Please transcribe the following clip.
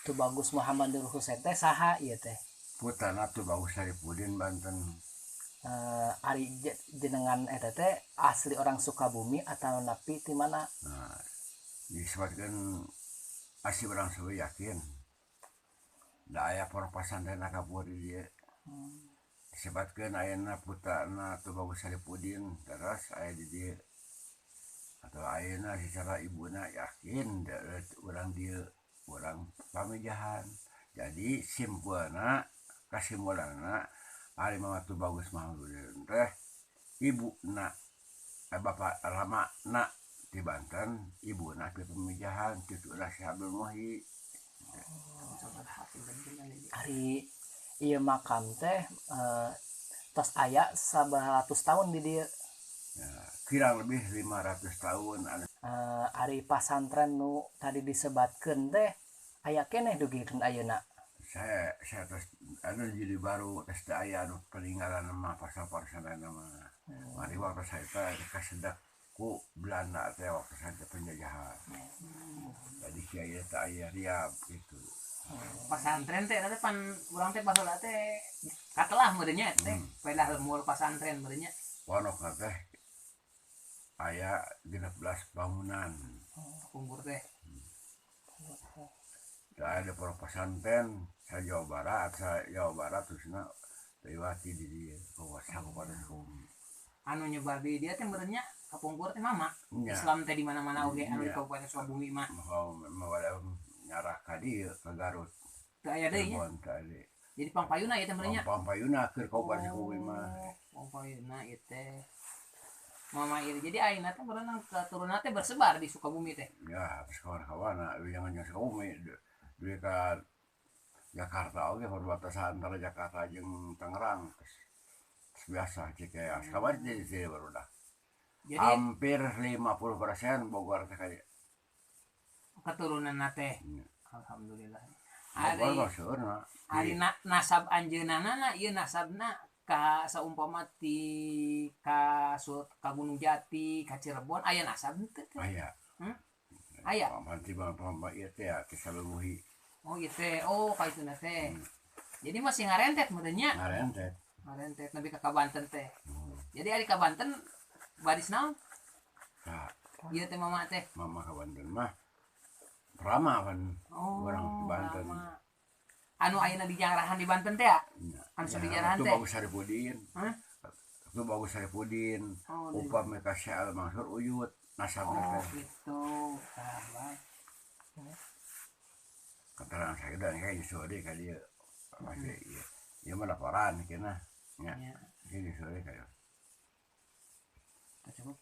Tubagus Muhammad Nur Husain teh saha ieu teh? Putrana Tubagus Saripudin, Banten. Ari jenengan eta teh asli orang Sukabumi atau napi ti mana? Nah, disebutkan asli orang Sunda, yakin da aya pondok pesantren kapur di dieu. Disebutkan ayeuna putrana Tubagus Saripudin terus aya di dieu atau ayeuna secara ibuna yakin orang dieu, orang Pamijahan. Jadi simpulna, kasimpulanna, ari Mama Tubagus Muhammadudin teh ibuna, bapak rama na di Banten, ibuna di Pamijahan, cucuna si Abdul Muhyi. Ari ieu makam teh tos aya sabaraha ratus tahun di dieu? Ya, kurang lebih 500 tahun anu. Ari pasantren nu tadi disebatkeun teh aya keneh dugikeun ayeuna? Saya terus anu jadi baru terus teu aya anu peninggalan mah pasal pesantren mah. Mari waktu saya teh kasedak ku Belanda teh waktu saya teh penjajahan, jadi kiai teh aya riab gitu. Pasantren teh eta teh pan urang teh baheula teh katelah meureun nya teh. Pedah lemur pasantren meureun nya. Pondok teh aya 16 bangunan. Pungkur teh. Teu aya pondok pesantren sa Jawa Barat, sa Jawa Barat terusna lewati di dieu Kabupaten Sukabumi. Anu nyebar di dia teh meureun nya kapungkur teh mama. Nya. Islam teh di mana-mana oge anu di Kabupaten Sukabumi mah. Mau mau nyarah ka dieu ka Garut. Teu aya deui nya. Cirebon teu aya. Jadi pangpayuna ieu teh meureun nya. Pangpayuna keur Kabupaten Sukabumi mah. Oh, pangpayuna ieu teh. Mama ieu jadi ayeuna teh meureun keturunan teh bersebar di Sukabumi teh. Ya, terus kawan-kawan jangan jangan Sukabumi duit ka Jakarta oge, perbatasan antara Jakarta jeung Tangerang terus biasa Cikeas kabar di sini baru dah. Jadi hampir 50% Bogor teh kayak keturunan teh. Nya. Alhamdulillah. Bogor Ari mah seueurna. ari nasab anjeunna na ieu nasabna ka saumpama ti ka ka Gunung Jati, ka Cirebon aya nasab teu teh? Aya. Hmm? Aya. Panti bang bang ieu teh ya Kisah Muhi. Oh ieu teh, oh ka ituna teh. Jadi masih ngarentet meureun nya. Ngarentet. Ngarentet nepi ka Banten teh. Jadi ari ka Banten baris naon? Nah, Ieu teh mama teh. Mama ka Banten mah Rama kan. Oh, orang di Banten. Rama. Anu ayeuna di Jangarahan di Banten teh ya? Nya. Anu sok Ya, di Jangarahan itu teh. Bagus Saripudin. Hah? Itu Bagus Saripudin. Oh, di Upami ka Syekh Al Mansur Uyut nasabna Oh, teh. gitu. Tah, bae. Keterangan saya dan kayak nyusul deui ka dieu. Masih ieu. Ieu mah laporan kena. Nya. Nya. Ieu nyusul deui ka dieu. Tah, cukup.